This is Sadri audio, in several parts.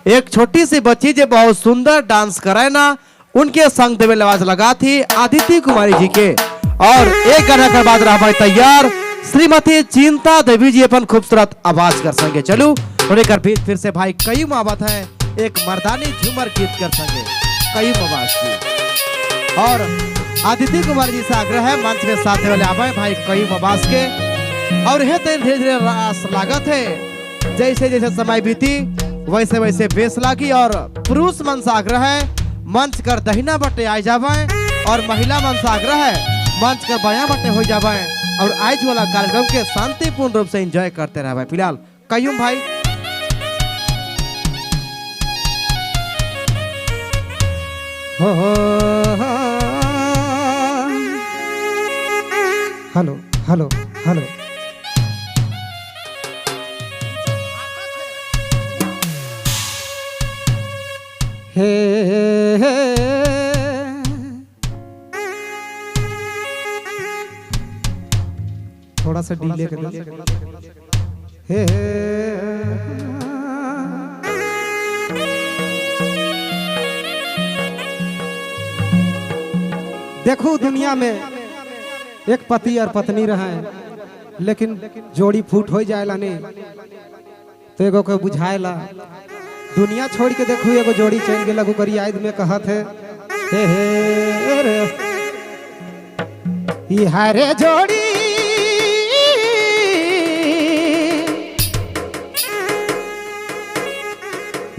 एक छोटी सी बच्ची जो बहुत सुंदर डांस कराए ना, उनके संग देवे आवाज लगा थी आदिति कुमारी जी के। और एक गाना के बाद रहा तैयार श्रीमती चिंता देवी जी अपन खूबसूरत आवाज कर संगे। चलू और एक बीच फिर से भाई कयूम आवत है एक मर्दानी झूमर गीत कर संगे कयूम आवाज जी। और आदित्य कुमार जी से आग्रह है मंच में साथ वाले आवे भाई कयूम आवाज के। और हे तो धीरे धीरे रास लागत है, जैसे जैसे समय बीती वैसे वैसे बेस लागी। और पुरुष मन से आग्रह है मंच कर दहिना बटे आ जावे और महिला मन से आग्रह है मंच कर बाया बटे हो जावे और आज वाला कार्यक्रम के शांतिपूर्ण रूप से एंजॉय करते रहे। फिलहाल कयूम भाई। हो हो। Hello hello hello. हे हे, थोड़ा सा डीले कर दे। हे देखो, दुनिया में एक पति और पत्नी रहे, लेकिन जोड़ी फूट हो जाएला नहीं तो एगो के बुझाएला। दुनिया छोड़ के देखो एगो जोड़ी चल गेला गुकरियाद में कहत है, हे हे रे ई हरे जोड़ी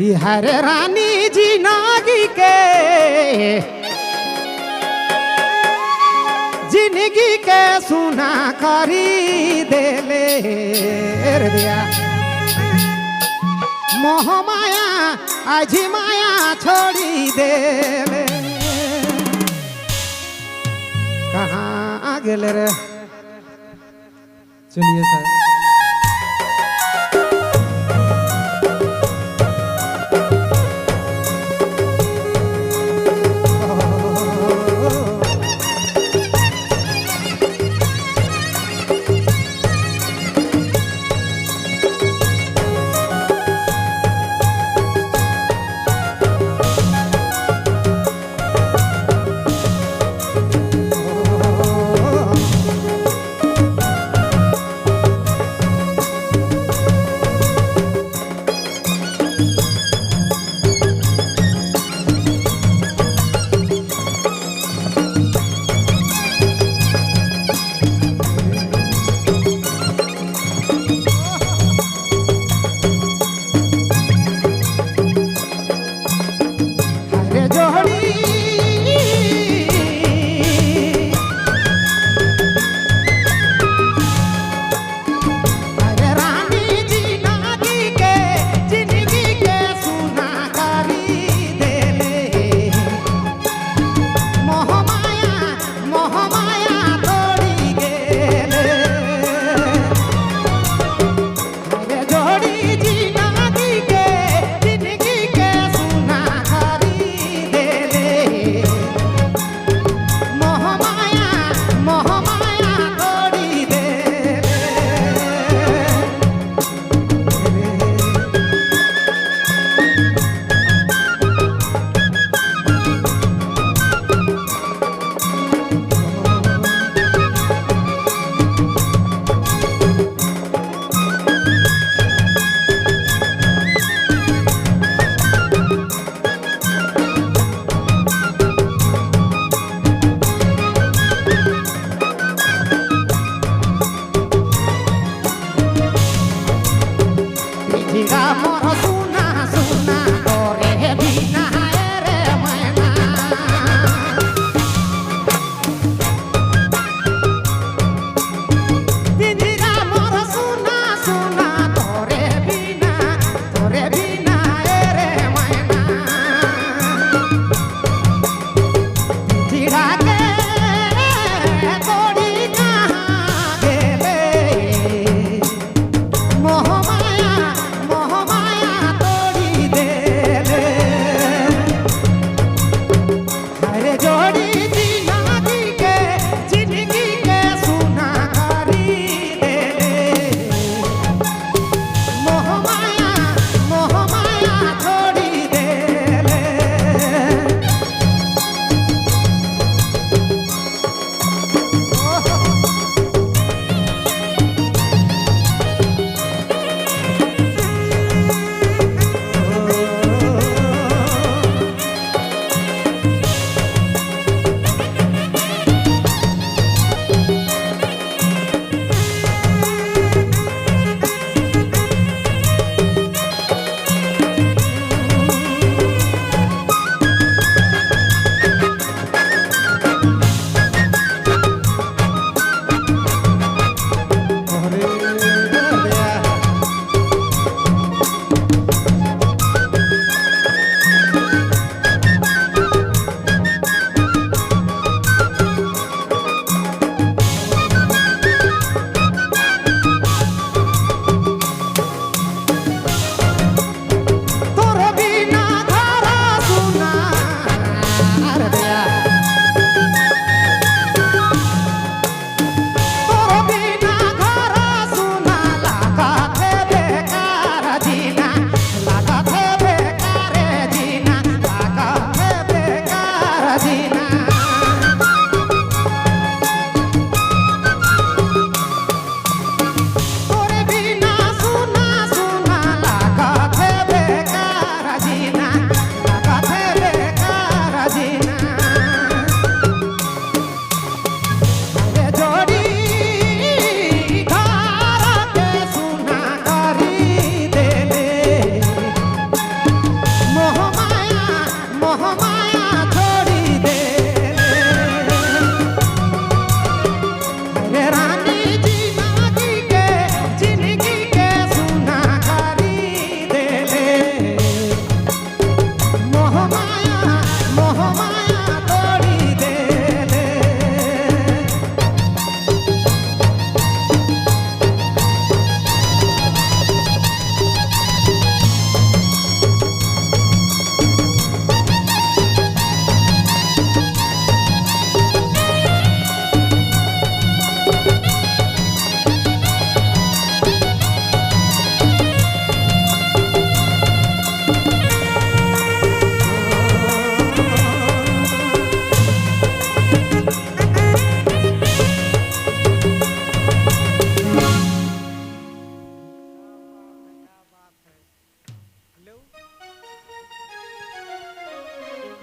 ई हरे रानी जी नागी के जिंदगी के सुना करी देले रे दिया। मोह माया आजी माया छोड़ी देले। कहाँ गेले रे? चलिए सर।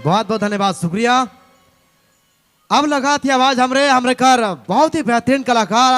बहुत बहुत धन्यवाद, शुक्रिया। अब लगा थी आवाज हमरे हमरे कर बहुत ही बेहतरीन कलाकार।